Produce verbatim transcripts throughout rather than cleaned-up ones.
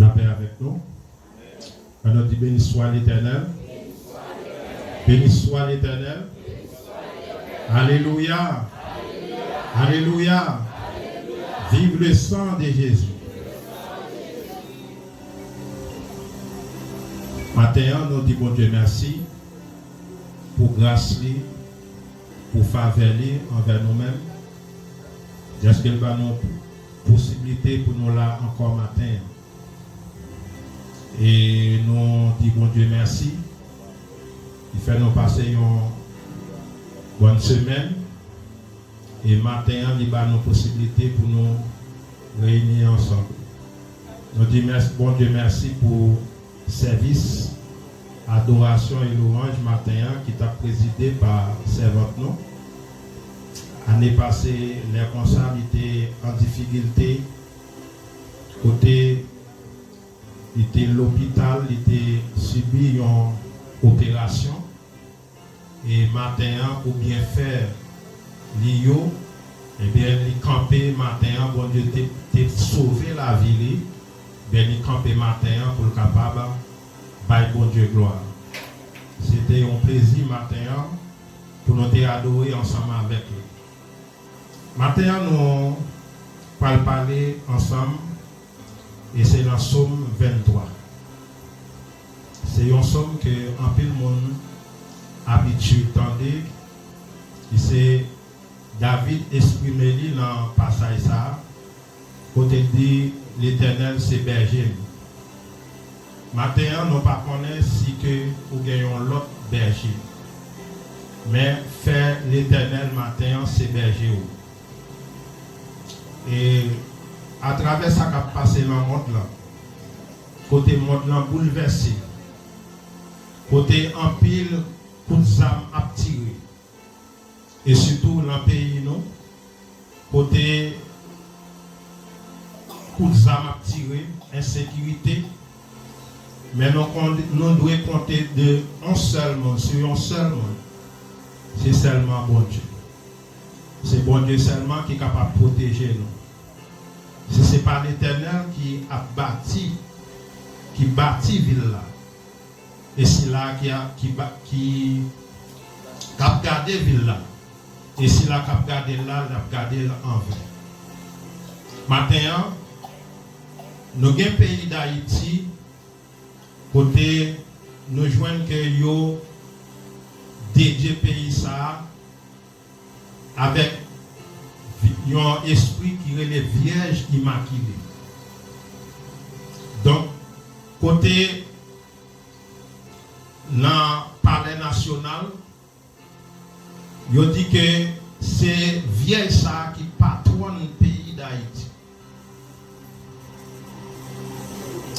Lapè avèk nou. Ann nou di, béni soit l'Éternel. Béni soit l'Éternel. Alelouya. Alelouya. Vive le sang de Jésus. Maten an, nou di Bondye mèsi pou gras li, pou favè li anvè nou menm, dèske l ban nou posiblite pou nou la ankò maten an. E nou di Bondye mèsi. Li fè nou pase yon bòn semèn. E maten an, li ba nou posiblite pou nou reyini ansanm. Nou di mèsi, Bondye mèsi pou sèvis adorasyon e lwanj maten an ki t ap prezide pa sèvant nou. Ane pase, lè konsa, li te an difikilte, kote li te lopital, li te sibi yon operasyon. E maten an, pou byenfè li yo, ebyen, li kanpe maten an, Bondye te, te sove lavi li, ebyen, li kanpe maten an pou l kapab bay Bondye glwa. Se te yon plezi maten an pou nou te adore ansanm avèk li. Maten an, nou pral pale ansanm, e se nan Sòm venntwa. Se yon sòm ke anpil moun abitye tande, ki se David eksprime li nan pasaj sa a, kote l di, Letènèl se bèje m. Maten an, nou pa konnen si ke ou gen yon lòt bèje, men fè Letènèl maten an se bèje w. E atravè sa k ap pase nan mond lan, kote mond lan boulvèse, kote anpil kout zam ap tire, e sitou nan peyi nou, kote kout zam ap tire, ensekirite, men nou konn, nou dwe konte de yon sèl moun, sou yon sèl moun. Se sèlman Bondye. Se Bondye sèlman ki kapab pwoteje nou. Si se pa Letènèl ki ap bati, ki bati vil la, e sila ki a, ki ba, ki, k ap gade vil la, e sila k ap gade l la, l ap gade l anven. Maten an, nou gen peyi Dayiti, kote nou jwenn ke yo dedye peyi sa a avèk vi, yon espri ki rele Vyèj Imakile. Donk, kote nan Palè Nasyonal, yo di ke se vyèj sa a ki patwòn peyi Dayiti.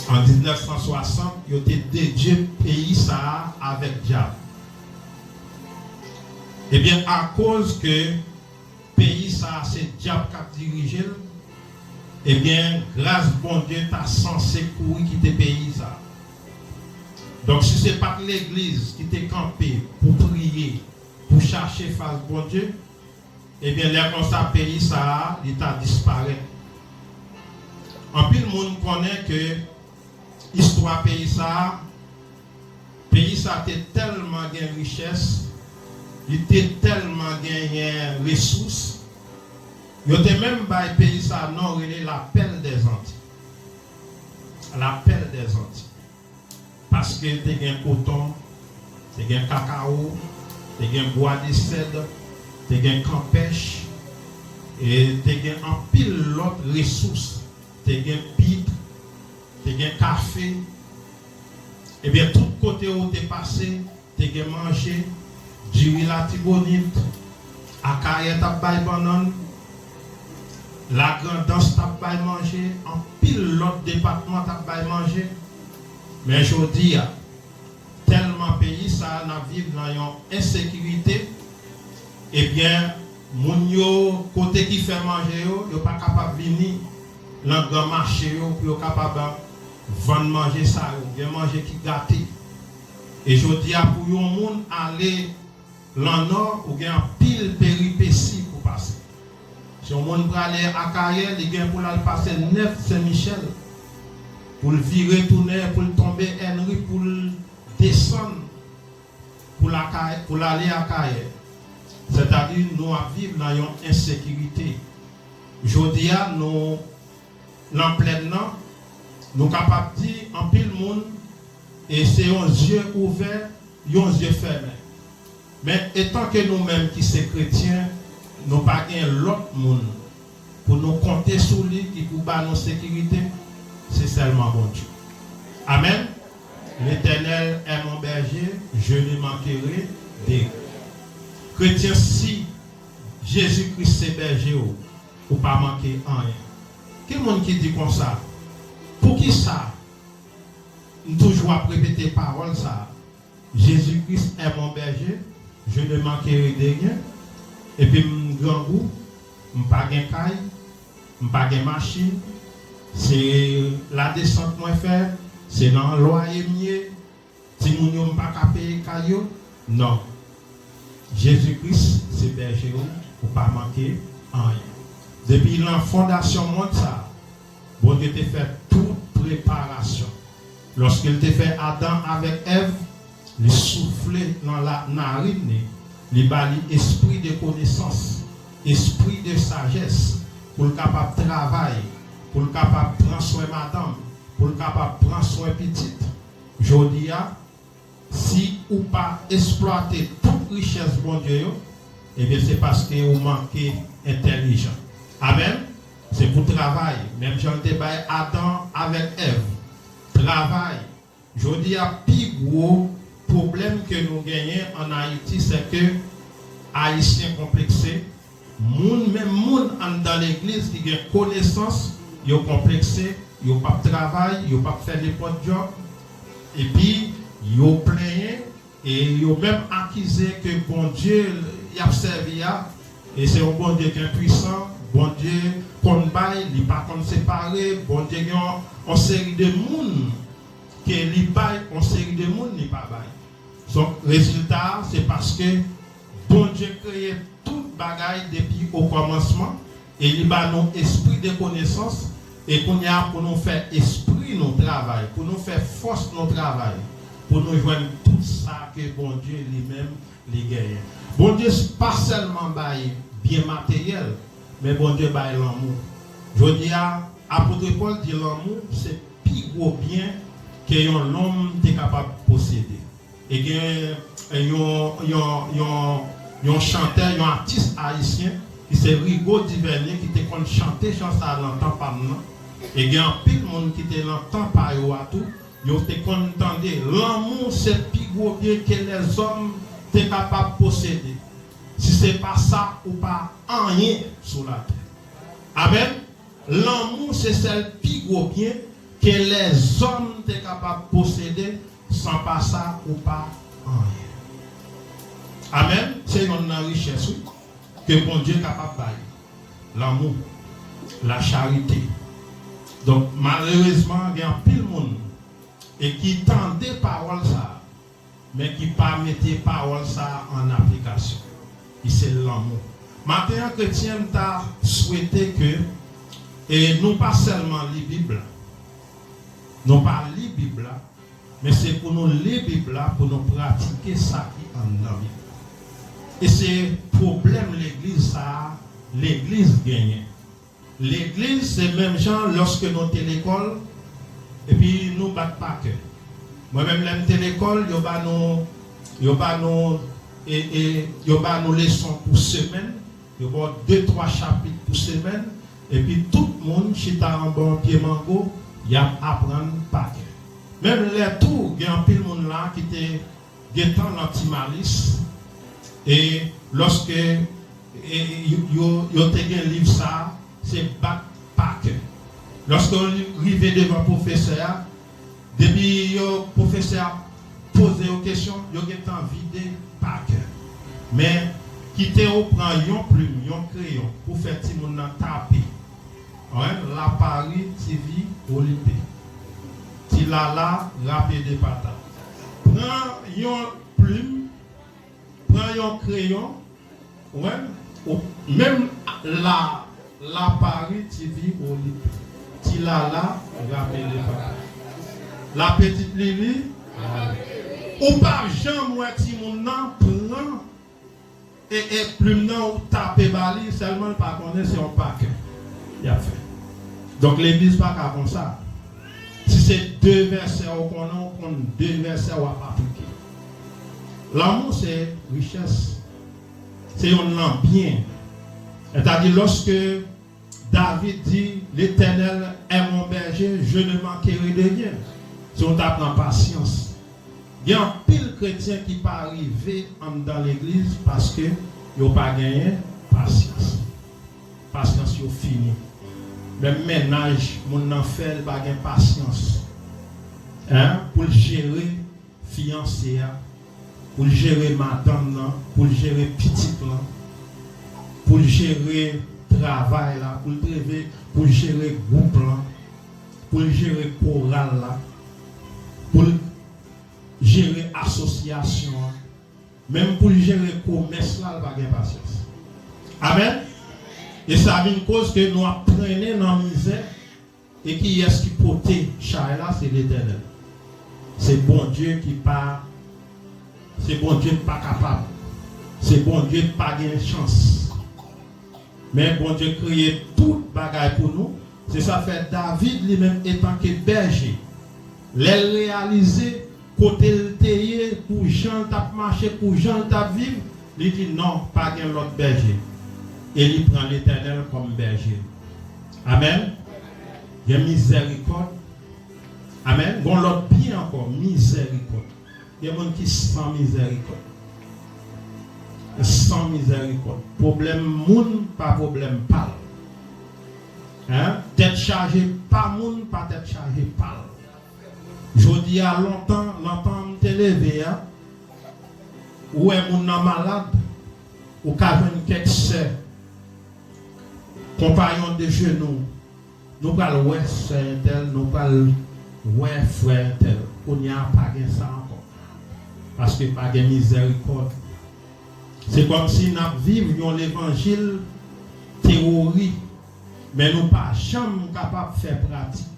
An diznèf san swasant, yo te dedye peyi sa a avèk dyab. Ebyen, akoz ke peyi sa a se dyab k ap dirije l, ebyen, gras Bondye ta sanse kouri kite peyi sa a. Donk, si se pa t legliz ki te kanpe pou priye, pou chache fas Bondye, ebyen, lè konsa, peyi sa a, li ta disparèt. Anpil moun konnen ke istwa peyi sa a, peyi sa a te tèlman gen richès, li te tèlman genyen resous, yo te menm bay peyi sa a non rele la Perle des Antilles. La Perle des Antilles. Paske te gen koton, te gen kakawo, te gen bwa de sèd, te gen kanpèch, e te gen anpil lòt resous. Te gen pit, te gen kafe. Ebyen, tout kote ou te pase, te gen manje, diri Latibonit, Akayè t ap bay bannann, Lagrandans t ap bay manje, anpil lòt depatman t ap bay manje. Men jodi a, tèlman peyi sa a n ap viv nan yon ensekirite, ebyen, moun yo, kote ki fè manje yo, yo pa kapab vini nan gran mache yo pou yo kapab vann manje sa yo. Gen manje ki gate. E jodi a, pou yon moun ale lan nò, ou gen anpil peripesi pou pase. Si yon moun prale Akayè, li gen pou l al pase nèf Sen Michèl. pou l vire tounen, pou l tonbe Ènri, pou l desann, pou l Akay-, pou l ale Akayè. Sètadi, nou ap viv nan yon ensekirite. Jodi a, nou nan plèn nan, nou kapab di anpil moun, e se yon zye ouvè, yon zye fèmen. Men, etan ke nou menm ki se kretyen, nou pa gen lòt moun pou nou konte sou li ki pou ba nou sekirite, se sèlman Bondye. Amèn. L'Éternel est mon berger, je ne manquerai de rien. Kretyen, si Jezi Kris se bèje w, ou pa manke anyen. Gen moun ki di konsa, poukisa m toujou ap repete pawòl sa a? Jésus Christ est mon berger, je ne manquerai de rien. Epi m grangou, m pa gen kay, m pa gen machin, se ladesant mwen fè, se nan lwaye m ye, timoun yo m pa ka peye kay yo. Non. Jezi Kris se bèje w, ou pa manke anyen. Depi nan fondasyon mond sa a, Bondye te fè tout preparasyon. Lòske l te fè Adan avèk Èv, li soufle nan la, narin li, li ba li espri de konesans, espri de sajès, pou l kapab travay, pou l kapab pran swen madanm, pou l kapab pran swen pitit. Jodi a, si ou pa eksplwate tout richès Bondye yo, ebyen, se paske ou manke entèlijan. Amèn? Se pou travay, menm jan l te bay Adan avèk Èv. Travay. Jodi a, pi gwo pwoblèm ke nou genyen ann Ayiti, se ke Ayisyen konplekse. Moun, menm moun anndan legliz ki gen konesans, yo konplekse, yo p ap travay, yo p ap fè nenpòt djòb, epi yo plenyen, e yo menm akize ke Bondye y ap sèvi a, e se yon Bondye ki enpwisan, Bondye konn bay, li pa konn separe, Bondye gen yon, yon seri de moun ke li bay, yon seri de moun li pa bay. Donk, rezilta a, se paske Bondye kreye tout bagay depi okòmansman, e li ba nou espri de konesans, e kounye a pou nou fè espri nou travay, pou nou fè fòs nou travay, pou nou jwenn tout sa ke Bondye li menm li genyen. Bondye pa sèlman bay byen materyèl, men Bondye bay lanmou. Jodi a, apot Pòl di lanmou se pi gwo byen ke yon nonm te kapab posede. E gen yon, yon, yon, yon chantè, yon atis ayisyen ki se Rigaud Duvernay ki te konn chante chan sa a nan tan pa m nan. E gen anpil moun ki te nan tan pa yo a tou, yo te konn tande, lanmou se pi gwo byen ke lèzòm te kapab posede. Si se pa sa, ou pa anyen sou latè. Amèn. Lanmou se sèl pi gwo byen ke lèzòm te kapab posede, san pa sa, ou pa anyen. Amèn. Se yonn nan richès, wi, ke Bondye kapab bay. Lanmou, lacharite. Donk, malerezman, gen anpil moun e ki tande pawòl sa a, men ki pa mete pawòl sa a an aplikasyon, ki se lanmou. Maten an, kretyen, m ta swete ke, e, nou pa sèlman li Bib la, nou pa li Bib la, men se pou nou li Bib la, pou nou pratike sa ki anndan Bib la. E se pwoblèm legliz sa a, legliz genyen. Legliz, se menm jan lòske nou te lekòl, epi nou bat pa kè. Mwen menm, lè m te lekòl, yo ba nou, yo ba nou, e, e, yo ba nou leson pou semèn, yo ba w de, twa chapit pou semèn, epi tout moun chita anba yon pye mango, y ap aprann pa kè. Menm lè tou, gen anpil moun la ki te gentan nan Ti Malis, e lòske, e, yo, yo, yo te gen liv sa a, se bat pa kè. Lòske yo rive devan pwofesè a, depi yo, pwofesè a poze yo kesyon, yo gentan vide pa kè. Men, kite yo pran yon plim, yon kreyon pou fè timoun nan tape. Wen, lapari, tivi, olipe. Ti lala, rape de pata. Pran yon plim, pran yon kreyon, wen, ou, menm la, lapari, tivi, olipe. Ti lala, rape de pata. Lapetit Lili, ou pa janm wè timoun nan pran e, e plim nan ou tape ba li, sèlman l pa konnen se yon pakè y ap fè. Donk, legliz pa ka konsa. Si se de vèsè ou konnen, ou konn de vèsè w ap aplike. Lanmou se richès. Se yon lanbyen. Sètadi, lòske David di, L'Éternel est mon berger, je ne manquerai de rien. Si w ta pran pasyans. Gen anpil kretyen ki pa rive anndan legliz paske yo pa genyen pasyans. Pasyans yo fini. Menm mennaj moun nan fè, li pa gen pasyans. Hein? Pou l jere fiyanse a, pou l jere madanm nan, pou l jere pitit lan, pou l jere travay la, pou l treve, pou l jere gwoup lan, pou l jere koral la, pou l jere asosyasyon an, menm pou l jere komès la, l pa gen pasyans. Amèn? E sa vin koz ke nou ap trennen nan mizè. E kiyès ki pote chay la? Se Letènèl. Se Bondye ki pa, se Bondye k pa kapab. Se Bondye k pa gen chans. Men Bondye kreye tout bagay pou nou. Se sa fè David li menm, etanke bèje, lè l reyalize kote l te ye, pou jan l t ap mache, pou jan l t ap viv, li di, "Non, pa gen lòt bèje." E li pran Letènèl kòm bèje. Amèn. Gen mizèrikòd. Amèn. Gon lòt byen ankò, mizèrikòd. Gen moun ki san mizèrikòd. San mizèrikòd. Pwoblèm moun pa pwoblèm pa l. Hein? Tèt chaje pa moun pa tèt chaje pa l. Jodi a, lontan, lontan m te leve a, ou wè moun nan malad, ou ka jwenn kèk sè, konpayon de jenou, nou pral wè sè entèl, nou pral wè frè entèl. Kounye a, pa gen sa ankò. Paske pa gen mizèrikòd. Se kòmsi n ap viv yon levanjil tewori, men nou pa janm kapab fè pratik.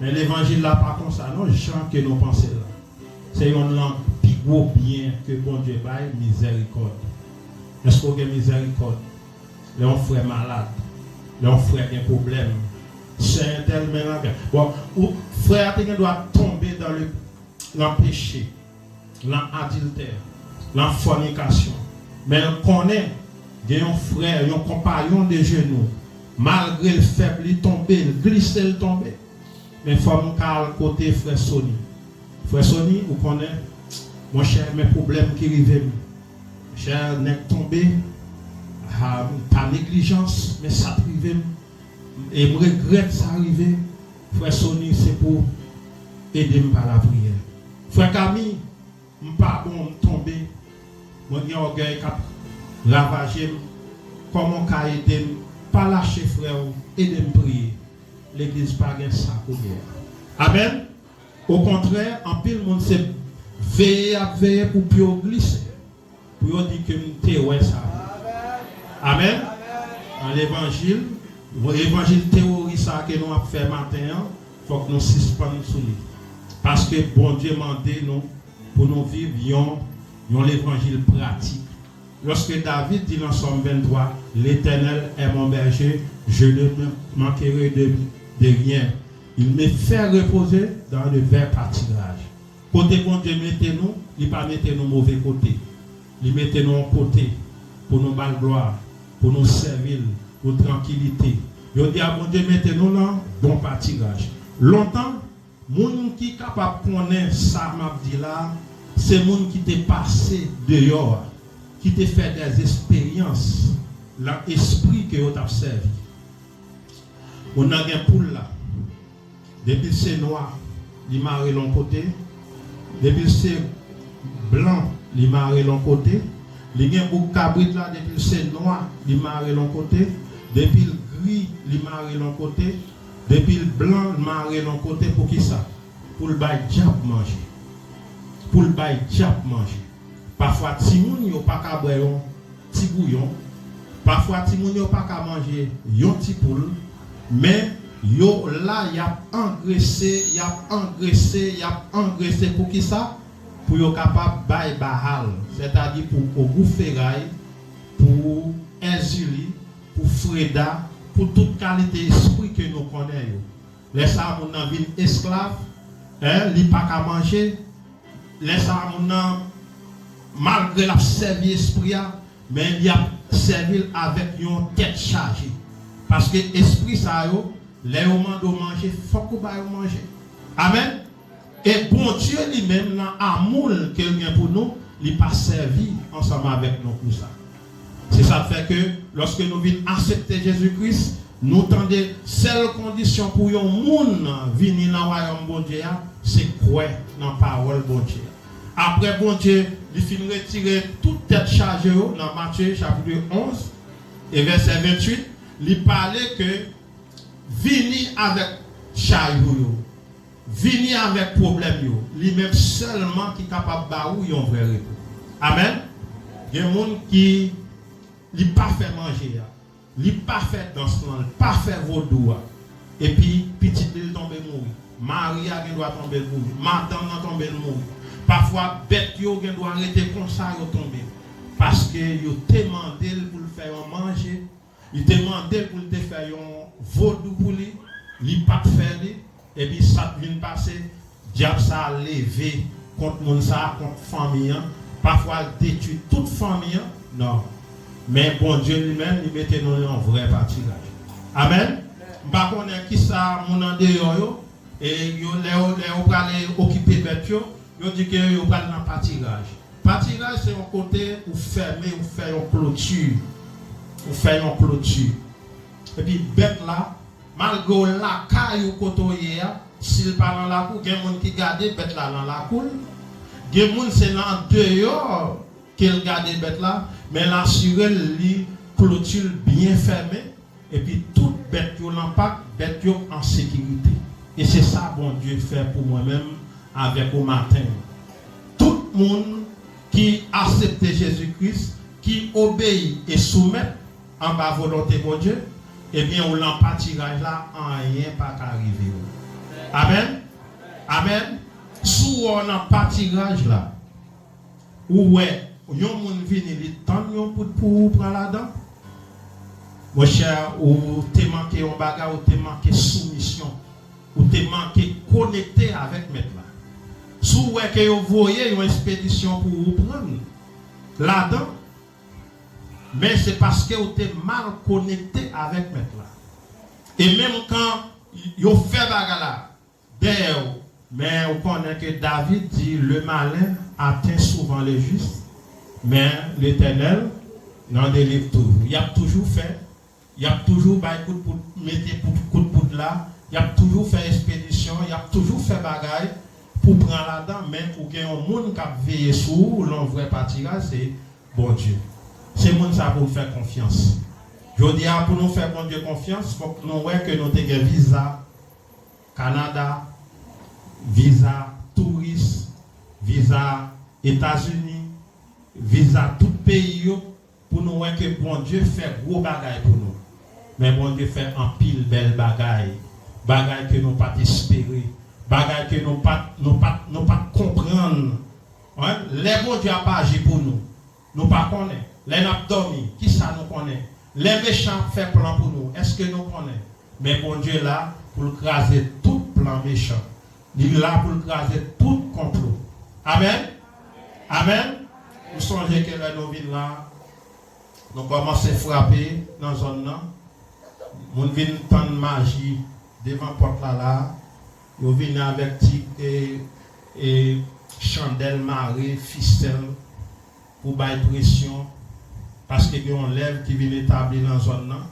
Men levanjil la pa konsa non, jan ke nou panse l la. Se yonn nan pi gwo byen ke Bondye bay, mizèrikòd. Èske w gen mizèrikòd? Lè yon frè malad, lè yon frè gen pwoblèm, sè entèl men nan kè. Bon, ou, frè a te gen dwa tonbe dans le, nan peche, nan adiltè, nan fònikasyon. Men l konnen gen yon frè, yon konpayon de jenou. Malgre l fèb, li tonbe, l glise, l tonbe. Men fò m ka al kote frè Sony. Frè Sony, ou konnen, monchè, men pwoblèm ki rive m. Monchè, nèg tonbe, a, pa neglijans, men sa t rive m. E m regrèt sa rive. Frè Sony, se pou ede m pa lapriyè. Frè Kami, m pa bon, m tonbe. Mwen gen ògèy k ap ravaje m. Kòman w ka ede m? Pa lache frè w, ede m priye. Legliz pa gen sa kounye a. Amèn. Okontrè, anpil moun se veye y ap veye pou pye w glise. Pou yo di ke m te wè sa. Amèn. Nan levanjil, levanjil tewori sa ke nou ap fè maten an, fòk nou sispann sou li. Paske Bondye mande nou pou nou viv yon, yon levanjil pratik. Lòske David di nan Sòm venntwa, L'Éternel est mon berger, je ne manquerai de, de rien. Il me fait reposer dans de verts pâturages. Kote Bondye mete nou, li pa mete nou move kote. Li mete nou yon kote pou nou ba l glwa, pou nou sèvi l, pou trankilite. Jodi a, Bondye mete nou nan bon patiraj. Lontan, moun ki kapab konnen sa m ap di la, se moun ki te pase deyò a, ki te fè dèzesperyans nan espri ke yo t ap sèvi. Moun nan gen poul la. Depi l se nwa, li mare l yon kote. Depi l se blan, li mare l yon kote. Li gen bouk kabrit la, depi l se nwa, li mare l yon kote. Depi l gri, li mare l yon kote. Depi l blan, l mare l yon kote. Poukisa? Pou l bay dyab manje. Pou l bay dyab manje. Pafwa, timoun yo pa ka bwè yon ti bouyon. Pafwa, timoun yo pa ka manje yon ti poul. Men, Yo la, y ap angrese, y ap angrese, y ap angrese. Pou ki sa? Pou yo kapab bay Baal, sètadi pou ogou feray, pou Èzili, pou Freda, pou tout kalite espri ke nou konnen yo. Lè sa a, moun nan vin esklav, en, li pa ka manje. Lè sa a, moun nan, malgre l ap sèvi espri a, men li ap sèvi l avèk yon tèt chaje. Paske espri sa yo, lè yo mande w manje, fòk ou ba yo manje. Amèn. E Bondye li menm, nan amou l ke l gen pou nou, li pa sèvi ansanm avèk nou pou sa. Se sa k fè ke lòske nou vin aksepte Jezi Kris, nou tande sèl kondisyon pou yon moun vini nan wayòm Bondye a, se kwè nan pawòl Bondye a. Apre Bondye, li fin retire tout tèt chaje yo nan Matye chapit onz e vèsè venntuit, li pale ke vini avèk chay ou yo, vini avèk pwoblèm yo, li menm sèlman ki kapab ba ou yon vrè repo. Amèn. Gen moun ki li pa fè manje a, li pa fè dans lan, li pa fè vodou a, epi pitit li l tonbe mouri. Mari a gen dwa tonbe l mouri, madanm nan tonbe l mouri. Pafwa bèt yo gen dwa rete konsa yo tonbe. Paske yo te mande l pou l fè yon manje, li te mande l pou l te fè yon vodou pou li, li pa t fè li, epi sa k vin pase, dyab sa a leve kont moun sa a, kont fanmi an, pafwa l detwi tout fanmi an, non. Men Bondye li menm, li mete nou nan yon vrè patiraj. Amèn. M pa konnen kisa moun andeyò yo, e yo, lè yo, lè yo prale okipe bèt yo, yo di ke yo pral nan patiraj. Patiraj se yon kote ou fèmen, ou fè yon kloti. Ou fè yon kloti. Epi bèt la, malgre w lakay ou kote w ye a, si l pa nan lakou, gen moun ki gade bèt la nan lakou l. Gen moun se nan deyò ke l gade bèt la, men l asire l li kloti l byen fèmen, epi tout bèt yo nan pak, bèt yo an sekirite. E se sa Bondye fè pou mwen menm avèk ou maten. Tout moun ki aksepte Jezi Kris, ki obeyi e soumèt anba volonte Bondye, ebyen, ou nan patiraj la, anyen pa ka rive w. Amèn. Amèn. Si w wè w nan patiraj la, ou wè yon moun vini, li tann yon poud pou ou pran ladan, monchè, ou te manke yon bagay, ou te manke soumisyon, ou te manke konekte avèk Mèt la. Si w wè ke yo voye yon ekspedisyon pou ou pran ladan, men se paske ou te mal konekte avèk Mèt la. E menm kan yo fè bagay la dèyè w, men ou konnen ke David di, le malin atteint souvent le juste, mais l'Éternel l'en délivre toujours. Y ap toujou fè, y ap toujou bay kout poud, mete kout, kout poud la, y ap toujou fè ekspedisyon, y ap toujou fè bagay pou pran ladan, men ou gen yon moun k ap veye sou ou, yon vrè patiraj, se Bondye. Se moun sa pou n fè konfyans. Jodi a, pou nou fè Bondye konfyans, fòk nou wè ke nou te gen viza Kanada, viza touris, viza Etazini, viza tout peyi yo, pou nou wè ke Bondye fè gwo bagay pou nou. Men Bondye fè anpil bèl bagay, bagay ke nou pa t espere, bagay ke nou pa t, nou pa t, nou pa t konprann. Wi, lè Bondye ap aji pou nou, nou pa konnen. Lè n ap dòmi, kisa nou konnen? Lè mechan ap fè plan pou nou, èske nou konnen? Men Bondye la pou l kraze tout plan mechan. Li la pou l kraze tout konplo. Amèn. Amèn. M sonje ke lè nou vin la, nou kòmanse frape nan zòn nan. Moun vin tann maji devan pòt la la. Yo vini avèk ti, e, e, chandèl mare, fisèl, pou bay presyon, paske gen yon lèv ki vin etabli nan zòn nan.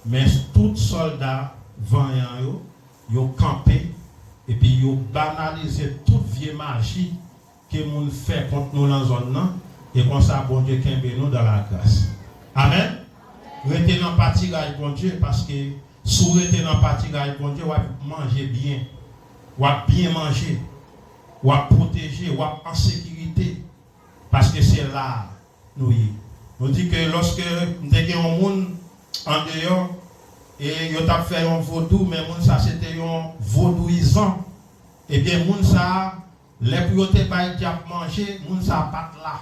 Men tout sòlda vanyan yo, yo kanpe, epi yo banalize tout vye maji ke moun fè kont nou nan zòn nan, e konsa Bondye kenbe nou dans la grâce. Amèn. Rete nan patiraj Bondye, paske si w rete nan patiraj Bondye, w ap manje byen, w ap byen manje, w ap pwoteje, w ap an sekirite, paske se la nou ye. Nou di ke lòske m te gen yon moun andeyò, e yo t ap fè yon vodou, men moun sa se te yon vodouyizan. Ebyen, moun sa a, lè pou yo te bay dyab manje, moun sa a pa t la.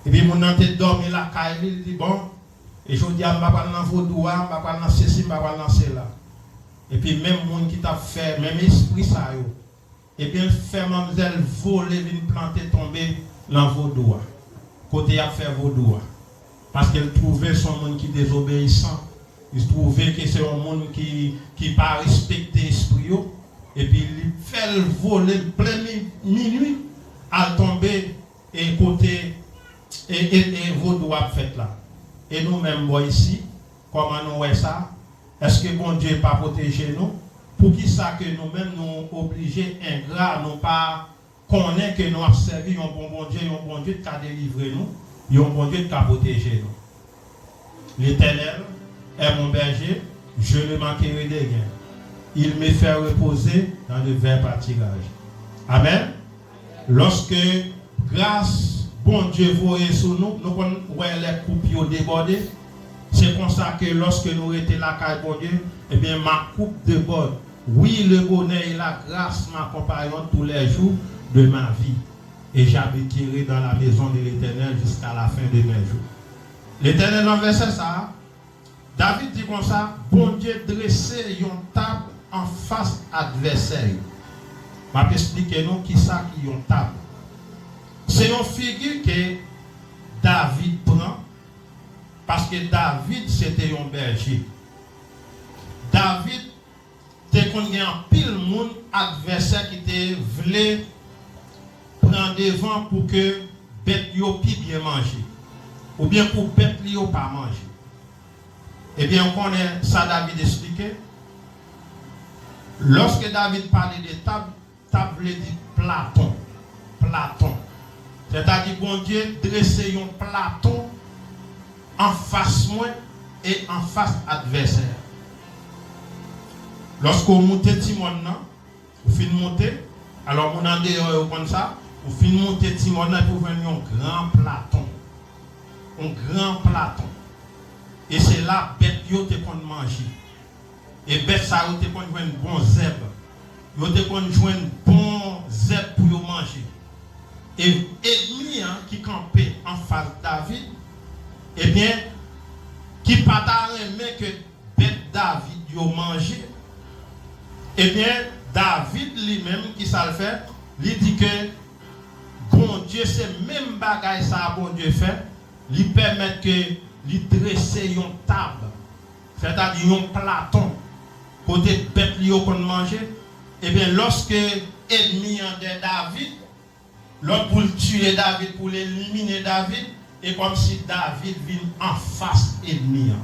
Epi moun nan te dòmi lakay li, li di, "Bon, e jodi a m pa pral nan vodou a, m pa pral nan sesi, m pa pral nan sela." Epi menm moun ki t ap fè, menm espri sa yo, ebyen, l fè manmzèl vole vin plante tonbe nan vodou a, kote y ap fè vodou a. Paske l twouve se yon moun ki dezobeyisan, li twouve ke se yon moun ki, ki pa respekte espri yo, epi li fè l vole plen mi-, minui, al tonbe e kote e, e, e vodou ap fèt la. E nou menm bò isi, kòman nou wè sa? Èske Bondye pa pwoteje nou? Poukisa ke nou menm nou oblije engra, nou pa konnen ke nou ap sèvi yon bon Bondye, yon Bondye ki ka delivre nou, yon Bondye ki ka pwoteje nou? L'Éternel est mon berger, je ne manquerai de rien. Il me fait reposer dans de verts pâturages. Amen. Lòske gras Bondye voye sou nou, nou konn wè lè koup yo debòde. Se konsa ke lòske nou rete lakay Bondye, ebyen, ma coupe déborde. Oui, le bonheur et la grâce m'accompagneront tous les jours de ma vie, et j'habiterai dans la maison de l'Éternel jusqu'à la fin de mes jours. Letènèl, nan vèsè sa a, David di konsa, Bondye drese yon tab anfas advèsè yo. M ap esplike nou kisa ki yon tab. Se yon figi ke David pran, paske David se te yon bèje. David te konn gen anpil moun, advèsè, ki te vle pran devan pou ke bèt yo pi byen manje, oubyen pou bèt li yo pa manje. Ebyen, ou konnen sa David esplike? Lòske David pale de tab, tab vle di platon. Platon. Sètadi, Bondye drese yon platon anfas mwen e anfas advèsè a. Lòske w moute ti mòn nan, ou fin moute, alò, moun andeyò yo konn sa, ou fin moute ti mòn nan, epi w jwenn yon gran platon. Yon gran platon. E se la bèt yo te konn manje. E bèt sa yo te konn jwenn bon zèb. Yo te konn jwenn bon zèb pou yo manje. E ènmi an ki kanpe anfas David, ebyen, ki pa ta renmen ke bèt David yo manje, ebyen, David li menm, kisa l fè? Li di ke Bondye, se menm bagay sa a Bondye fè, li pèmèt ke li drese yon tab, sètadi yon platon, kote bèt li yo konn manje. Ebyen, lòske ènmi an dèyè David, lòt pou l tiye David, pou l elimine David, e kòmsi David vin anfas ènmi an.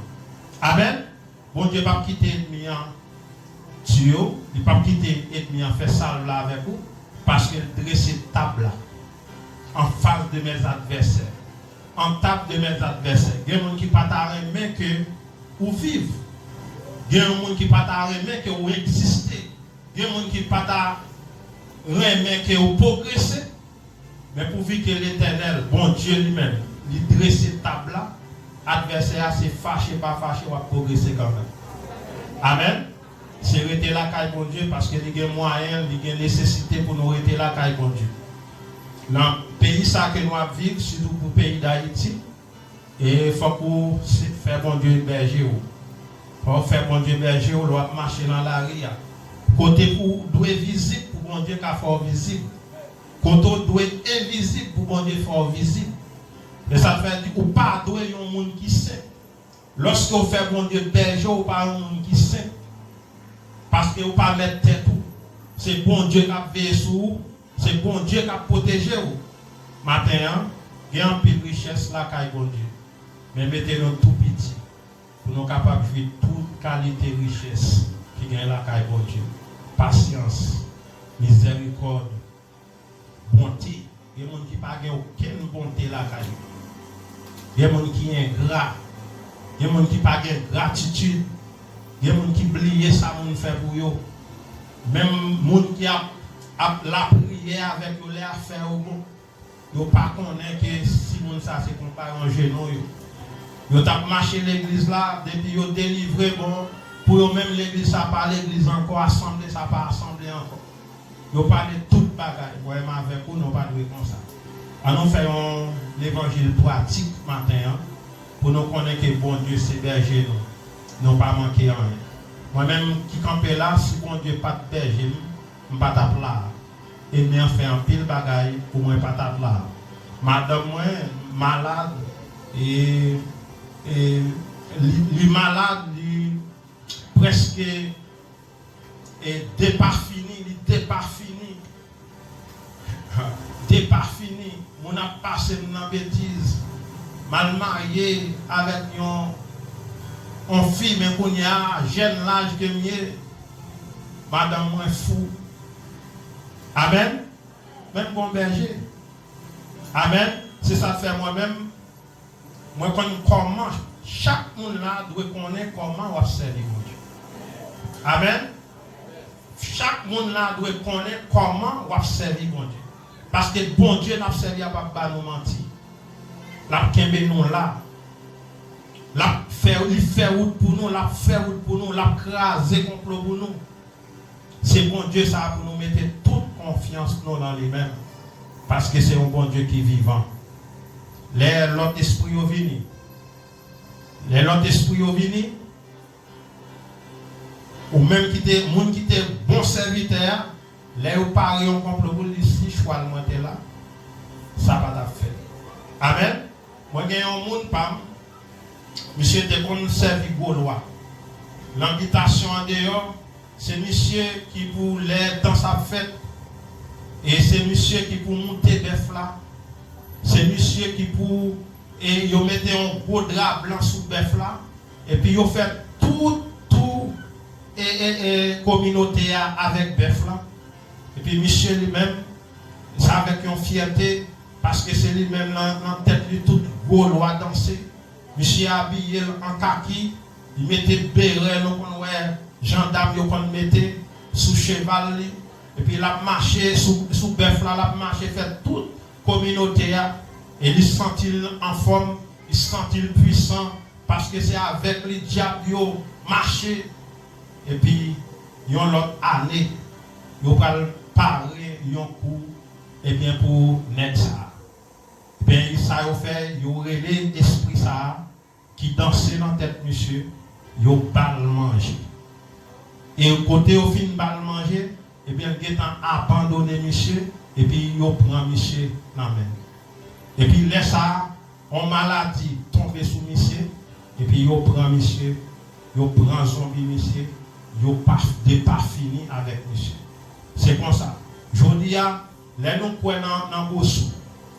Amèn. Bondye p ap kite ènmi an tiye w, li p ap kite ènmi an fè sa l vle avèk ou, paske l drese tab la anfas de mes advèsè. An tab de mes advèsè. Gen moun ki pa ta renmen ke ou viv. Gen yon moun ki pa ta renmen ke ou egziste. Gen moun ki pa ta renmen ke ou pwogrese. Men pouvi ke Letènèl, Bondye li menm, li drese tab la, advèsè a se fache pa fache, w ap pwogrese kanmenm. Amèn. Se rete lakay Bondye, paske li gen mwayen, li gen nesesite pou nou rete lakay Bondye. Nan peyi sa ke nou ap viv, sitou pou peyi Dayiti, e fòk ou se-, fè Bondye bèje w. Fò w fè Bondye bèje w lè w ap mache nan lari a. Kote pou w dwe vizib pou Bondye ka fè w vizib. Kote w dwe envizib pou Bondye fè w vizib. E sa fè di ou pa dwe yon moun ki senp. Lòske w fè Bondye bèje w, ou pa yon moun ki senp. Paske ou pa mèt tèt ou. Se Bondye k ap veye sou ou. Se Bondye k ap pwoteje w. Maten an, gen anpil richès lakay Bondye. Men mete nou tou piti pou nou kapab jwi tout kalite richès ki gen lakay Bondye. Pasyans, mizèrikòd, bonte. Gen moun ki pa gen okenn bonte lakay yo. Gen moun ki engra. Gen moun ki pa gen gratitid. Gen moun ki bliye sa moun fè pou yo. Menm moun ki ap, ap lapriyè avèk yo lè afè yo bon, yo pa konnen ke si moun sa se konpayon jenon yo. Yo t ap mache legliz la, depi yo delivre, bon, pou yo menm legliz sa pa legliz ankò, asanble sa pa asanble ankò. Yo pale tout bagay. Mwen menm avèk ou, nou pa dwe konsa. An nou fè yon levanjil pratik maten an, pou nou konnen ke Bondye se bèje nou. Nou pa manke anyen. Mwen menm ki kanpe la, si Bondye pa t bèje m, m pa t ap la. Ènmi an fè anpil bagay pou mwen pa t ap la. Madanm mwen malad, e, e li, li malad, li prèske, e, depafini, li depafini. Depafini, moun ap pase m nan betiz. M al marye avèk yon, yon fi, men kounye a, jèn laj ke m ye, madanm mwen fou. Amèn. Menm bon bèje. Amèn. Se sa k fè mwen menm, mwen konn kòman chak moun la dwe konnen kòman w ap sèvi Bondye. Amèn. Chak moun la dwe konnen kòman w ap sèvi Bondye. Paske Bondye n ap sèvi a p ap ba nou manti. L ap kenbe nou la. L ap fè, li fè wout pou nou, l ap fè wout pou nou, l ap kraze konplo pou nou. Se Bondye sa a pou nou mete tout konfyans nou nan li menm. Paske se yon Bondye ki vivan. Lè lòt espri yo vini, lè lòt espri yo vini, ou menm ki te, moun ki te bon sèvitè a, lè yo pare yon konplo pou l, li si chwal mwen te la, sa pa t ap fèt. Amèn. Mwen gen yon moun pa m, misye te konn sèvi gwo lwa. Nan bitasyon andeyò, se misye ki pou lè dans ap fèt, e se misye ki pou moute bèf la, se misye ki pou, e yo mete yon gwo dra blan sou bèf la, epi yo fè tout, tout, e, e, e, kominote a avèk bèf la. Epi misye li menm, se avèk yon fyète, paske se li menm nan, nan tèt li tout gwo lwa danse. Misye abiye l an kaki, li mete berè nou konn wè jandam yo konn mete sou cheval li. Epi l ap mache sou, sou bèf la, l ap mache fè tout kominote a. E li santi l anfòm, li santi l pwisan, paske se avèk li dyab yo mache. Epi yon lòt ane, yo pral pare yon kou, ebyen, pou nèg sa a. Ebyen, sa yo fè, yo rele espri sa a ki danse nan tèt misye, yo ba l manje. E kote yo fin ba l manje, ebyen, l gentan abandone misye, epi yo pran misye nan men l. Epi lè sa a, yon maladi tonbe sou misye, epi yo pran misye, yo pran zonbi misye, yo pa depafini avèk misye. Se konsa, jodi a, lè nou kwè nan, nan Bosou,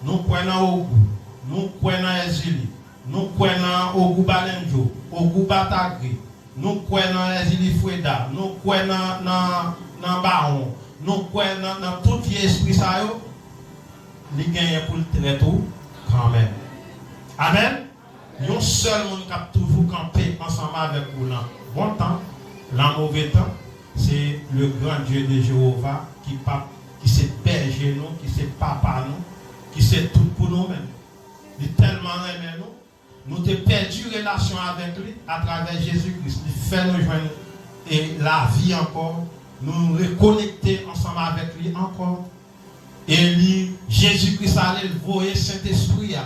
nou kwè nan Ogou, nou kwè nan Èzili, nou kwè nan Ogou Balendjo, Ogou Batagri, nou kwè nan Èzili Freda, nou kwè nan, nan, nan Bawon, nou kwè nan, nan tout vye espri sa yo, li genyen pou l trèt ou kanmenm. Amèn. Yon sèl moun k ap toujou kanpe ansanm avèk ou nan bon tan, nan move tan, se le grand Dieu de Jewova ki p ap, ki se bèje nou, ki se papa nou, ki se tout pou nou menm. Li tèlman renmen nou, nou te pèdi relasyon avèk li atravè Jezi Kris. Li fè nou jwenn, e, lavi ankò, nou rekonekte ansanm avèk li ankò. E li, Jezi Kris ale, l voye Sentespri a.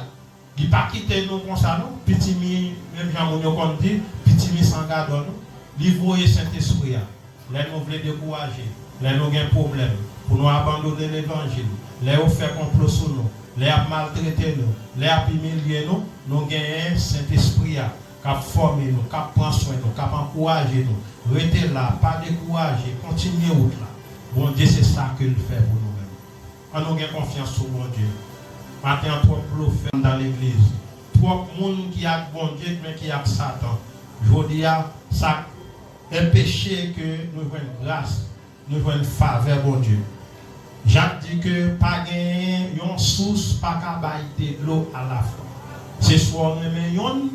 Li pa kite nou konsa non. Pitimi, menm jan moun yo konn di, pitimi san gadò non. Li voye Sentespri a. Lè nou vle dekouraje, lè nou gen pwoblèm, pou nou abandone levanjil, lè yo fè konplo sou nou, lè y ap maltrete nou, lè y ap imilye nou, nou genyen Sentespri a k ap fòme nou, k ap pran swen nou, k ap ankouraje nou. Rete la, pa dekouraje, kontinye wout la. Bondye se sa ke l fè pou nou menm. An nou gen konfyans sou Bondye. Maten an, twòp blofè anndan legliz. Twòp moun ki ak Bondye, men ki ak Satan. Jodi a, sa k enpeche ke nou jwenn gras, nou jwenn favè Bondye. Jak di ke pa genyen yon sous pa ka bay de dlo alafwa. Se swa w renmen yonn,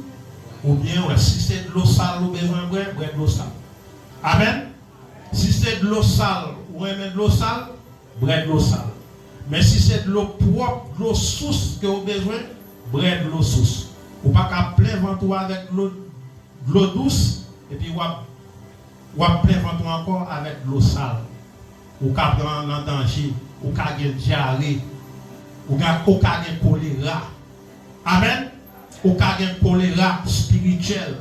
oubyen, wè, si se dlo sal ou bezwen bwè, bwè dlo sal. Amèn. Si se dlo sal, ou renmen dlo sal, bwè dlo sal. Men si se dlo pwòp, dlo sous ke w bezwen, bwè dlo sous. Ou pa ka plen vant ou avèk dlo, dlo dous, epi w ap, w ap plen vant ou ankò avèk dlo sal. Ou ka pran nan danje, ou ka gen dyare, ou ka, ou ka gen kolera. Amèn. Ou ka gen kolera espirityèl.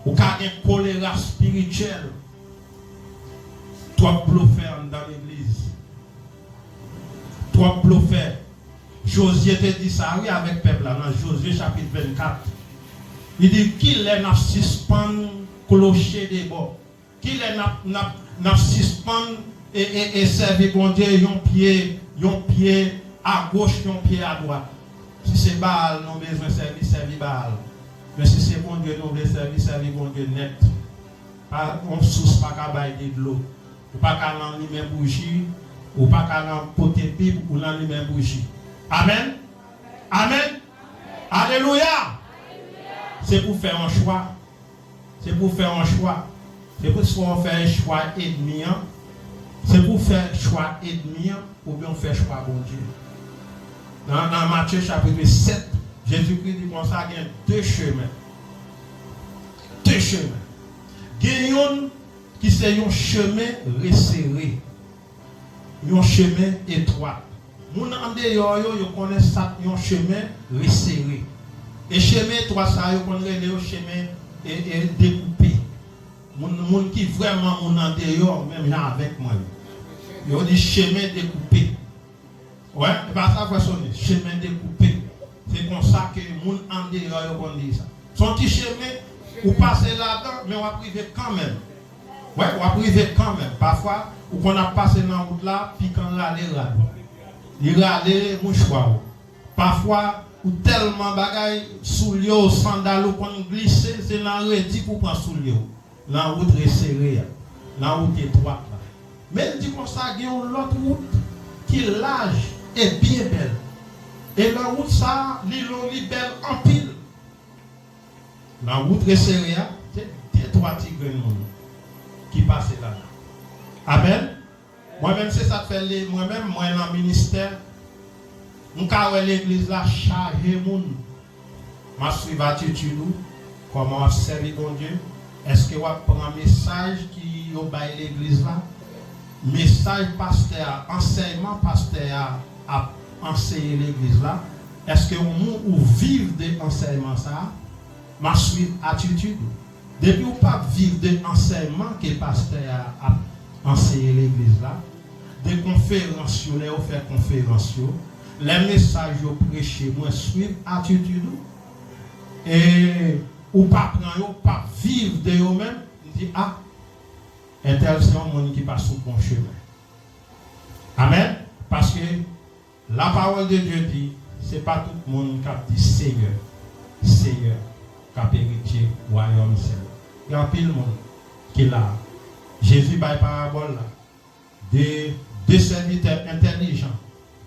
Ou ka gen kolera espirityèl. Twòp blofè anndan legliz. Twòp blofè. Jozye te di sa, wi, avèk pèp la, nan Jozye chapit vennkat. Li di, kilè n ap sispann kloche de bò? Kilè n ap, n ap, n ap sispann e, e, e sèvi Bondye yon pye, yon pye agoch, yon pye adwat? Si se Baal nou bezwen sèvi, sèvi Baal. Men si se Bondye nou vle sèvi, sèvi Bondye nèt. Pa, yon sous pa ka bay de dlo. Ou pa ka nan limen bouji, ou pa ka nan pote Bib, ou nan limen bouji. Amèn. Amèn. Alelouya. Se pou fè yon chwa. Se pou fè yon chwa. Se pou swa w fè chwa ènmi an. Se pou fè chwa ènmi an, oubyen w fè chwa Bondye. Nan, nan Matye chapit sèt, Jezikri di konsa, gen de chemen. De chemen. Gen youn ki se yon chemen resere, yon chemen etwat. Moun andeyò yo, yo konnen sa k yon chemen resere. E chemen etwat sa yo konn rele yo chemen e, e dekoupe. Moun, moun ki vrèman moun andeyò, menm jan avèk mwen yo. Yo di chemen dekoupe. Wè, e pa sa frè Sony, chemen dekoupe. Se konsa ke moun andeyò yo konn di sa. Se yon ti chemen, ou pase ladan, men w ap rive kanmenm. Wè, w ap rive kanmenm. Pafwa, ou konn ap pase nan wout la, pikan rale rad ou. Li rale mouchwa ou. Pafwa, ou tèlman bagay, soulye w, sandal ou konn glise, se nan redi pou w pran soulye w. Nan wout resere a, nan wout etwat la. Men l di konsa, gen yon lòt wout ki laj e byen bèl. E nan wout sa a, li long, li bèl anpil. Nan wout resere a, se de twa ti grenn moun ki pase ladan. Amèn. Mwen menm, se sa k fè le, mwen menm, mwen nan ministè, m ka wè legliz la chaje moun. M ap swiv atitid ou, kòman w ap sèvi Bondye. Èske w ap pran mesaj ki yo bay legliz la? Mesaj pastè a, ansèyman pastè a ap anseye legliz la, èske ou, ou viv de ansèyman sa a? M ap swiv atitid ou. Depi w p ap viv de ansèyman ke pastè a ap anseye legliz la, de konferans yo, lè yo fè konferans yo, lè mesaj yo preche, mwen swiv atitid ou, e ou pa pran yo, w p ap viv de yo menm, m di, a, entèl se yon moun ki pa sou bon chemen. Amèn. Paske la parole de Dieu di, se pa tout moun k ap di Senyè, Senyè, k ap eritye wayòm syèl la. Gen anpil moun ki la. Jezi bay parabòl la de de sèvitè entèlijan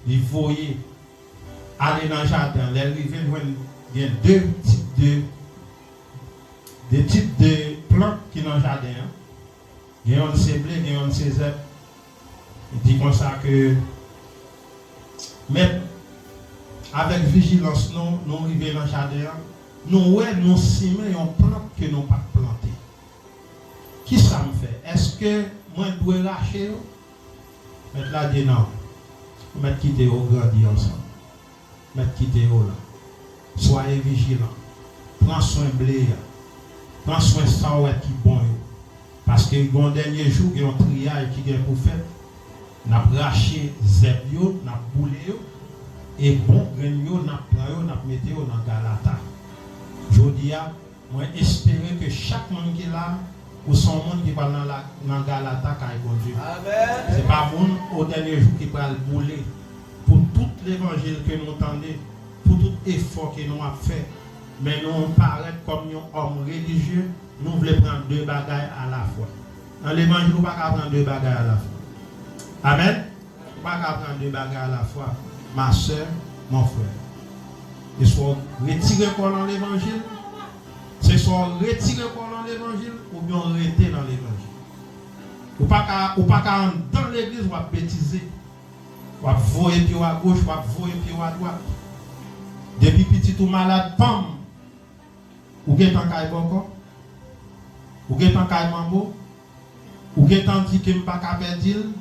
li voye ale nan jaden an. Lè l rive, l jwenn gen de tip de, de tip de plant ki nan jaden an. Gen yonn se ble, gen yonn se zèb. Li di konsa ke, mèt, avèk vijilans nou, nou rive nan jaden an, nou wè nou simen yon plant ke nou pa t plante. Kisa m fè? Èske mwen dwe rache yo? Mèt la di non. Ou mèt kite yo grandi ansanm. Mèt kite yo la. Soyez vigilants. Pran swen ble a. Pran swen sa w wè ki bon yo. Paske gen yon dènye jou, gen yon triyaj ki gen pou fèt. N ap rache zèb yo, n ap boule yo. E bon grenn yo, n ap pran yo, n ap mete yo nan galata. Jodi a, mwen espere ke chak moun ki la, ou se yon moun ki pral nan la, nan galata kay Bondye. Amèn. Se pa moun o dènye jou ki pral boule pou tout levanjil ke nou tande, pou tout efò ke nou ap fè. Men nou parèt kòm yon òm relijye, nou vle pran de bagay alafwa. Nan levanjil, ou pa ka pran de bagay alafwa. Amèn. Ou pa ka pran de bagay alafwa, ma sè, mon frè. E swa w retire kò w nan levanjil, se swa w retire kò w nan levanjil, oubyen w rete nan levanjil. Ou pa ka, ou pa ka anndan legliz, w ap betize. W ap voye pye w agoch, w ap voye pye w adwat. Depi pitit ou malad, panm, Ou gentan kay bòkò? Ou gentan kay manbo? Ou gentan di ke m pa ka pèdi l?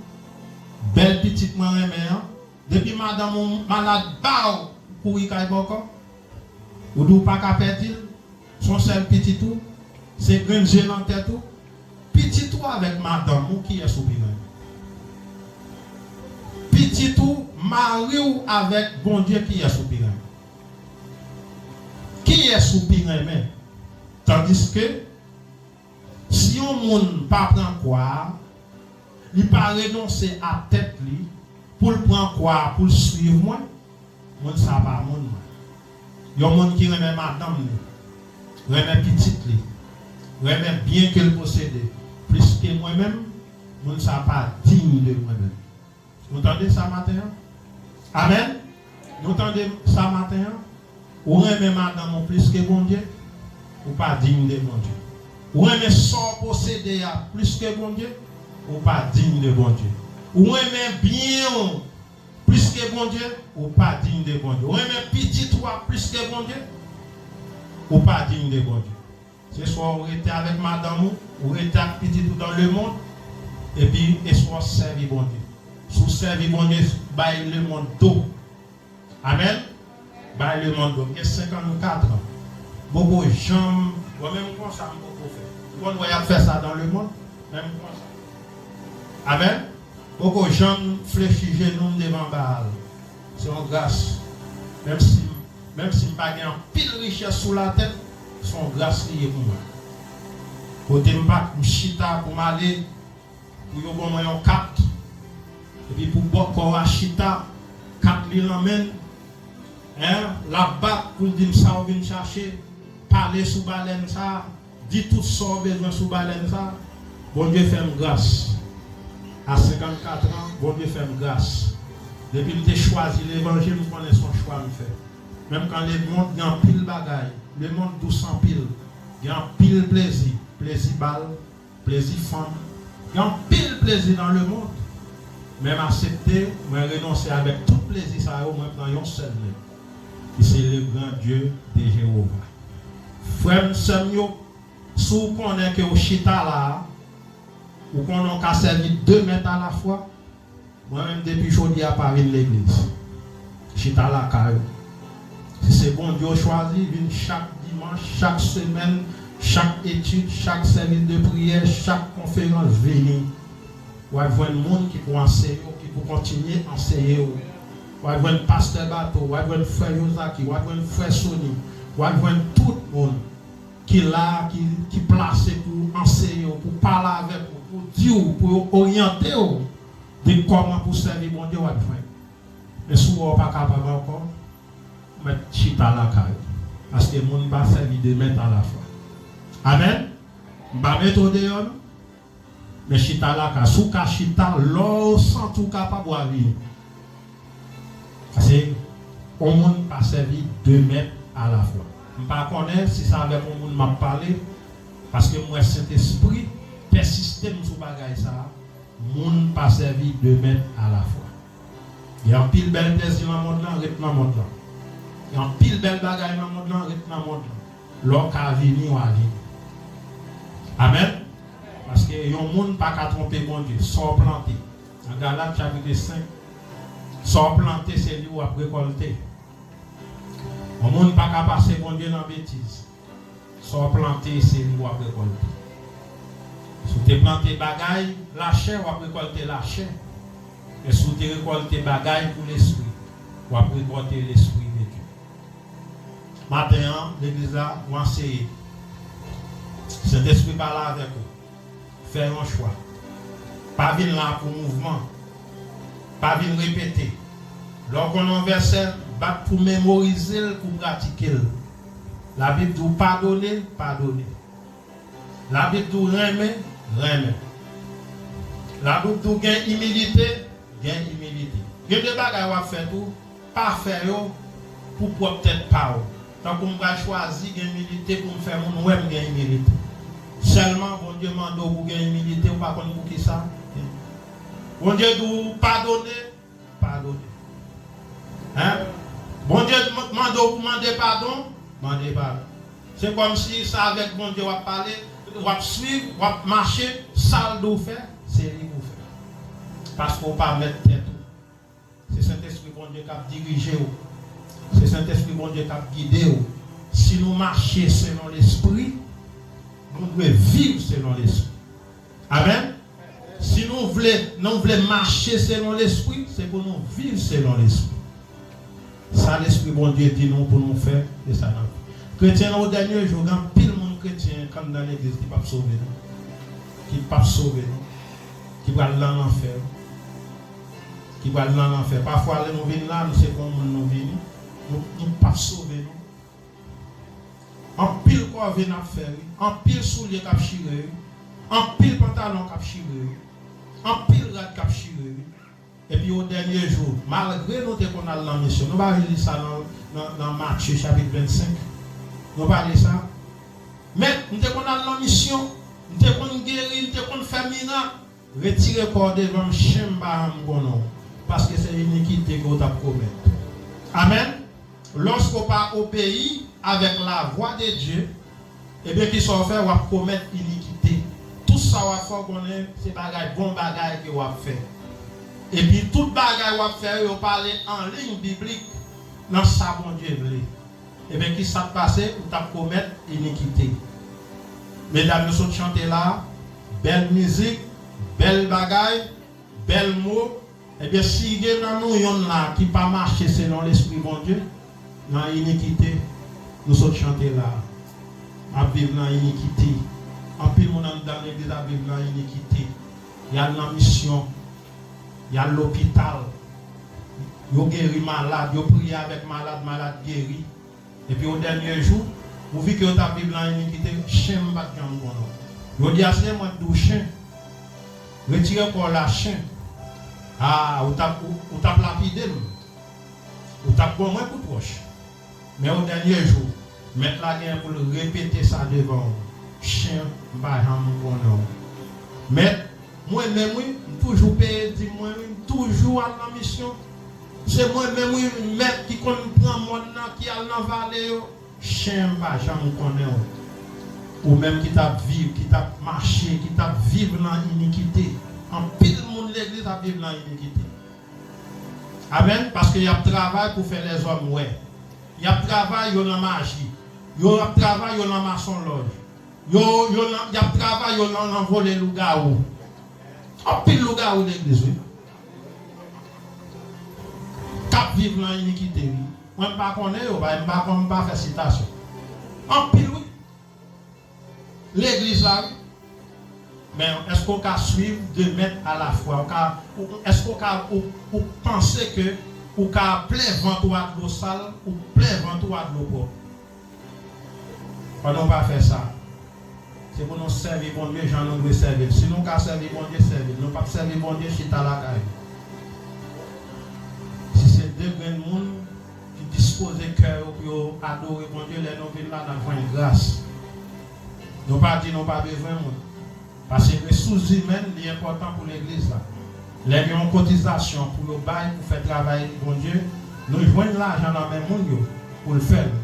Bèl pitit mwen renmen an. Depi madanm ou malad, baw, ou kouri kay bòkò. Ou di w pa ka pèdi l. Se yon sèl pitit ou. Se grenn je nan tèt ou. Pitit ou avèk madanm ou, kiyès ou pi renmen? Pitit ou, mari w avèk Bondye, kiyès ou pi renmen? Kiyès ou pi renmen? Tandiske, si yon moun pa pran kwa a, li pa renonse a tèt li pou l pran kwa a, pou l swiv mwen, moun sa a pa moun mwen. Yon moun ki renmen madanm li, renmen pitit li, renmen byen ke l posede, plis ke mwen menm, moun sa a pa diy de mwen menm. Nou tande sa maten an? Amèn? Nou tande sa maten an? Ou renmen madanm ou plis ke Bondye? Ou pa diy de Bondye. Ou renmen sa w posede a plis ke Bondye? Ou pa diy de Bondye. Ou renmen byen w plis ke Bondye? Ou pa diy de Bondye. Ou renmen pitit ou a plis ke Bondye? Ou pa diy de Bondye. Se swa ou rete avèk madanm ou, ou rete ak pitit ou dan lemonn, epi e swa w sèvi Bondye. Si w sèvi Bondye, bay lemonn do. Amèn? Bay lemonn do. M gen senkannkat an. M poko janm, bon, menm konsa m poko fè. Ou konn wè y ap fè sa dan lemonn? Menm konsa. Amèn? Poko janm flechi jenou m devan Baal. Se yon gras. Menm si, menm si m pa gen anpil richès sou latè, se yon gras li ye pou mwen. Kote m pa, m chita pou m ale, pou yo ban mwen yon kat, epi pou bòkò a chita, kat li nan men l, en, l ap bat pou l di m sa w vin chache, pale sou balèn sa a, di tout sa w bezwen sou balèn sa a. Bondye fè m gras. A senkannkat an, Bondye fè m gras. Depi m te chwazi levanjil, m konnen se yon chwa m fè. Menm kan lemonn gen anpil bagay, lemonn dous anpil, gen anpil plezi, plezi bal, plezi fanm, gen anpil plezi nan lemonn. Men m aksepte, mwen renonse avèk tout plezi sa yo, mwen pran yon sèl menm, ki se le gran Dye de Jewova. Frè m, sè m yo, si w konnen ke w chita la a, ou konnen w ka sèvi de mèt alafwa, mwen menm, depi jodi a, pa vin legliz. Chita lakay ou. Si se Bondye w chwazi, vin chak dimanch, chak semèn, chak etid, chak sèvis de priyè, chak konferans, vini. W ap jwenn moun ki pou anseye w, ki pou kontinye anseye w. W ap jwenn pastè Bato, w ap jwenn frè Jozaki, w ap jwenn frè Sony, w ap jwenn tout moun ki la, ki, ki plase pou anseye w, pou pale avèk ou, pou di w, pou yo oryante w de kòman pou sèvi Bondye, w ap jwenn. Men si w wè w pa kapab ankò, ou mèt chita lakay ou. Paske moun pa sèvi de mèt alafwa. Amèn? M pa mete w deyò, non. Men chita lakay. Si w ka chita, lè w santi w kapab, w a vini. Paske yon moun pa sèvi de mèt alafwa. M pa konnen si se avèk yon moun m ap pale, paske m wè Sentespri pèsiste m sou bagay sa a. Moun pa sèvi de mèt alafwa. Gen anpil bèl plezi nan mond lan, ret nan mond lan. Gen anpil bèl bagay nan mond lan, ret nan mond lan. Lè w ka vini, w a vini. Amèn. Paske yon moun pa ka twonpe Bondye. Sa w plante. Nan Galat chapit senk, sa w plante, se li w ap rekòlte. Yon moun pa ka pase Bondye nan betiz. Sa w plante, se li w ap rekòlte. Si w te plante bagay lachè, w ap rekòlte lachè. Men si w te rekòlte bagay pou lespri, w ap rekòlte lespri de Dye. Maten an, legliz la, w anseye. Sentespri pale avèk ou. Fè yon chwa. Pa vin la pou mouvman. Pa vin repete. Lè w konn yon vèsè, bat pou memorize l, pou pratike l. Labib di w padone, padone. Labib di w renmen, renmen. Labib di w gen imilite, gen imilite. Gen de bagay w ap fè tou, pa fè yo pou pwòp tèt pa w. Tankou m pral chwazi gen imilite pou m fè moun wè m gen imilite. Sèlman Bondye mande w pou gen imilite, ou pa konn poukisa. Bondye di w padone, padone. Hein? Bondye m-, mande w pou mande padon, mande padon. Se kòmsi se avèk Bondye w ap pale, w ap swiv, w ap mache, sa l di w fè, se li pou w fè. Paske w pa mèt tèt ou. Se Sentespri Bondye k ap dirije w. Se Sentespri Bondye k ap gide w. Si nou mache selon Lespri, nou dwe viv selon Lespri. Amèn. Si nou vle, nou vle mache selon Lespri, se pou nou viv selon Lespri. Sa Lespri Bondye di nou pou nou fè, se sa n ap fè. Kretyen nan, o dènye jou, gen anpil moun kretyen k anndan legliz ki p ap sove non. Ki p ap sove non. Ki pral nan lanfè. Ki pral nan lanfè. Pafwa, lè nou vin la, nou se pou yon moun nou vini. Nou, nou p ap sove non. Anpil kòve n ap fè, wi. Anpil soulye k ap chire, wi. Anpil pantalon k ap chire, wi. Anpil rad k ap chire, wi. Epi o dènye jou, malgre nou te konn al nan misyon, nou pa li sa nan, nan, nan Matye chapit vennsenk? Nou pa li sa? Mèt, m te konn al nan misyon, m te konn geri, m te konn fè mirak. Retire kò w devan m, chen m pa janm konnen w, paske se inikite ke w t ap komèt. Amèn. Lòske w pa obeyi avèk lavwa de Dye, ebyen, kisa w fè? W ap komèt inikite. Tout sa w ap fè, w konnen se bagay, bon bagay ke w ap fè. Epi tout bagay w ap fè yo, yo pa ale an liy biblik nan sa Bondye vle. Ebyen, kisa k pase? Ou t ap komèt inikite. Medam yo sot chante la, bèl mizik, bèl bagay, bèl mo. Ebyen, si gen nan nou yonn la ki pa mache selon Lespri Bondye, nan inikite, nou sot chante la, ap viv nan inikite. Anpil moun anndan legliz ap viv nan inikite. Y al nan misyon, y al lopital, yo geri malad, yo priye avèk malad, malad geri. Epi o dènye jou, ou vi ke yo t ap viv nan inikite, chen m pa t janm konnen w. Jodi a, si se mwen k di w chen, retire kò w la, chen. A, ou t ap, ou, ou t ap lapide m. Ou t ap pran mwen pou pwòch. Men o dènye jou, Mèt la genyen pou l repete sa devan w. Chen, m pa janm konnen w. Mèt, mwen menm wi, m toujou peye dim mwen wi, m toujou al nan misyon. Se mwen menm wi, mèt ki konn pran mòn nan, ki al nan vale yo. Chen, m pa janm konnen w. Ou menm ki t ap viv, ki t ap mache, ki t ap viv nan inikite. Anpil moun legliz ap viv nan inikite. Amèn. Paske y ap travay pou fè lèzòm wè. Y ap travay, yo nan maji. Yo ap travay, yo nan masonlòj. Yo, yo nan, y ap travay, yo nan, nan vole lougawou. Anpil lougawou legliz, wi. K ap viv nan inikite, wi. Mwen, m pa konnen yo, m pa, m pa konn, m pa fè sitasyon. Anpil, wi. Legliz la, wi. Men èske w ka swiv de mèt alafwa? Ou ka, ou, èske w ka, ou, ou panse ke ou ka plen vant ou a dlo sal, ou plen vant ou a dlo pwòp? Ann nou pa fè sa. Se pou nou sèvi Bondye jan nou dwe sèvi l. Si nou ka sèvi Bondye, sèvi l. Nou p ap sèvi Bondye, chita lakay ou. Si se de grenn moun ki dispoze kè yo pou yo adore Bondye, lè nou vin la, n ap jwenn gras. Nou pa di nou pa bezwen moun. Paske resous imèn, li enpòtan pou legliz la. Lè gen yon kotizasyon pou yo bay pou fè travay Bondye, nou jwenn lajan nan men moun yo pou l fè l.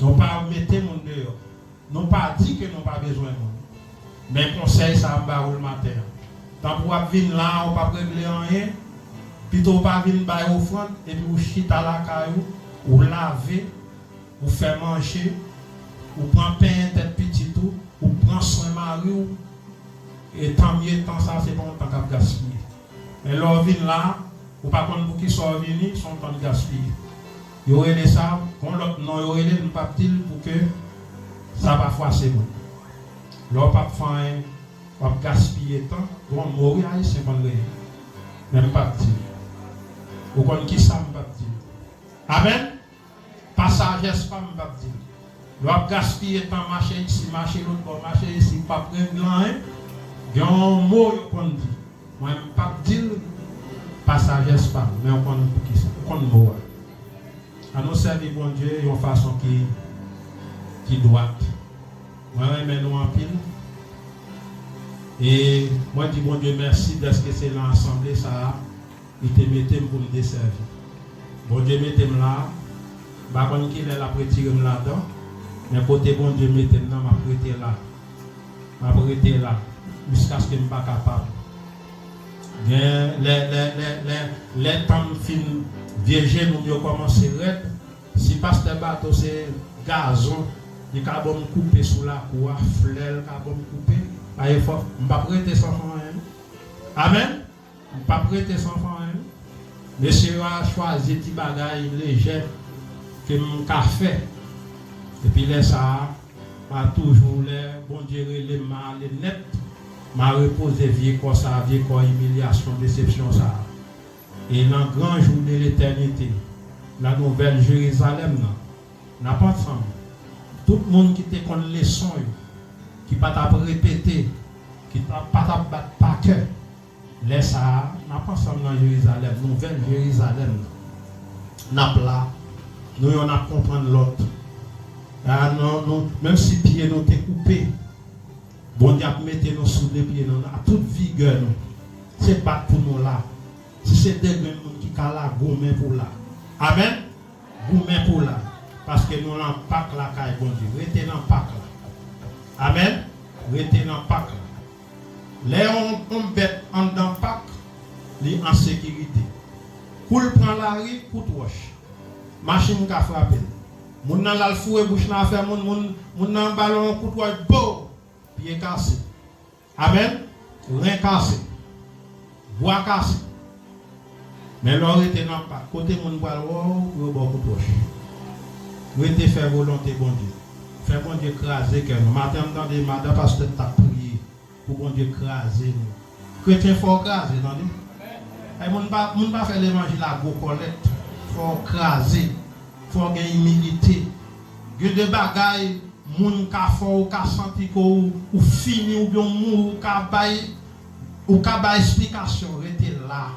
Nou pa mete moun deyò. Nou pa di ke nou pa bezwen moun. Men konsèy sa a m ba ou l maten an. Tanpri w ap vin la a, ou p ap regle anyen. Pito w pa vin bay ofrann, epi ou chita lakay ou, ou lave, ou fè manje, ou pran penyen tèt pitit ou, ou pran swen mari w. E tan m ye, tan sa, se pa yon tan k ap gaspiye. Men lè w vin la, ou pa konn poukisa w vini, se yon tan k gaspiye. Yo rele sa, gon lòt non yo rele l, m p ap di l pou ke sa pa fwase moun. Lè w p ap fè anyen, w ap gaspiye tan, gon mo wi Ayisyen konn rele. Men m p ap di l. Ou konn kisa m p ap di l. Amèn? Pa sajès pa m, m p ap di l. Lè w ap gaspiye tan, mache isi, mache lòt bò, mache isi, w p ap regle anyen, gen yon mo yo konn di. Mwen, m p ap di l pa sajès pa m, men w konn poukisa. Ou konn mo a. Ann nou sèvi Bondye yon fason ki, ki dwat. Mwen renmen nou anpil. E mwen di Bondye mèsi dèske se nan asanble sa a li te mete m pou m desèvi. Bondye mete m la, m pa konn kilè l ap retire m ladan, Men kote Bondye mete m nan, m ap rete la. M ap rete la jiskaske m pa kapab. Gen lè, lè, lè, lè, lè tan m fin, vye jenou m yo kòmanse rèd. Si pastè Bato se gazon, li ka ban m koupe sou lakou a, flè l ka ban m koupe. Pa efò, m p ap rete san fè anyen. Amèn. M p ap rete san fè anyen. Mesye yo a chwazi ti bagay lejè ke m ka fè. Epi lè sa a, m a toujou, lè Bondye rele m, m a ale nèt. M a repoze vye kò sa a, vye kò imilyasyon, desepsyon sa a. E nan gran jou de letènite, nan nouvèl Jerizalèm nan, n ap ansanm. Tout moun ki te konn leson yo, ki pa t ap repete, ki ta, pa t ap bat pa kè, lè sa a, n ap ansanm nan Jerizalèm, nouvèl Jerizalèm nan. N ap la, nou yonn ap konprann lòt. A, non, nou, menm si pye nou te koupe, Bondye ap mete nou sou de pye nou, a tout vigè nou. Se bat pou nou la. Si se de grenn moun ki ka la, goumen pou la. Amèn. Goumen pou la. Paske nou lan Pak la kay Bondye. Rete nan Pak la. Amèn. Rete nan Pak la. Lè yon, yon bèt anndan Pak, li an sekirite. Kou l pran lari, kout wòch. Machin ka frape l. Moun nan l al foure bouch nan afè moun, moun, moun nan ba l yon kout wòch, bo! Pye kase. Amèn. Ren kase. Bwa kase. Men lè w rete nan Pak, kote moun pral wè w, yo ba w kout wòch. Rete fè volonte Bondye. Fè Bondye kraze kè nou. Maten an, m tande madan pastè t ap priye pou Bondye kraze nou. Kretyen, fò w kraze, tande. Ay, moun pa, moun pa fè levanjil a gwo kòlèt. Fò w kraze. Fò w gen imilite. Gen de bagay moun ka fè w, ou ka santi ke w, ou fini oubyen w mouri, ou ka bay, ou ka bay esplikasyon. Rete la.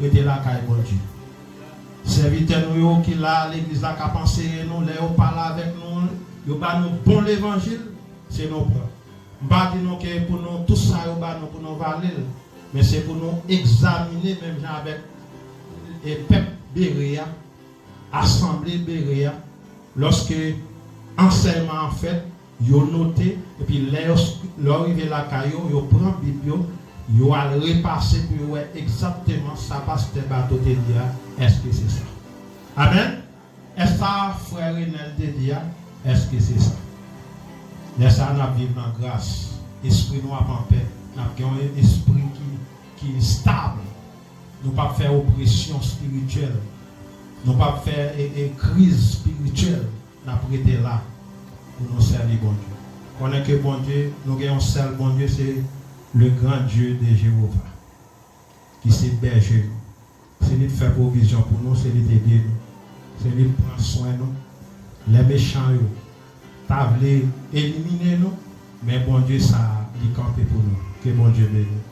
Rete lakay Bondye. Sèvitè nou yo ki la, legliz la k ap anseye nou, lè yo pale avèk nou, yo ba nou bon levanjil, se nou pran. M pa di nou ke pou nou, tout sa yo ba nou pou nou vale l, men se pou nou egzamine menm jan avèk, e, pèp Bere a, asanble Bere a, lòske ansèyman an fèt, yo note, epi lè yo, lè yo rive lakay yo, yo pran Bib yo, yo al repase pou yo wè egzakteman sa pastè Bato te di a, èske se sa? Amèn? Èske sa frè Renèl te di a, èske se sa? Lè sa a, n ap viv nan gras, espri nou ap anpè, n ap gen yon espri ki, ki estab. Nou p ap fè opresyon espirityèl. Nou p ap fè, e, e, kriz espirityèl. N ap rete la pou nou sèvi Bondye. Konnen ke Bondye, nou gen yon sèl Bondye, se le grand Dieu de Jéhovah, ki se bèje nou. Se li k fè pwovizyon pou nou, se li k ede nou, se li k pran swen nou. Lè mechan yo ta vle elimine nou, men Bondye sa a, li kanpe pou nou. Ke Bondye beni.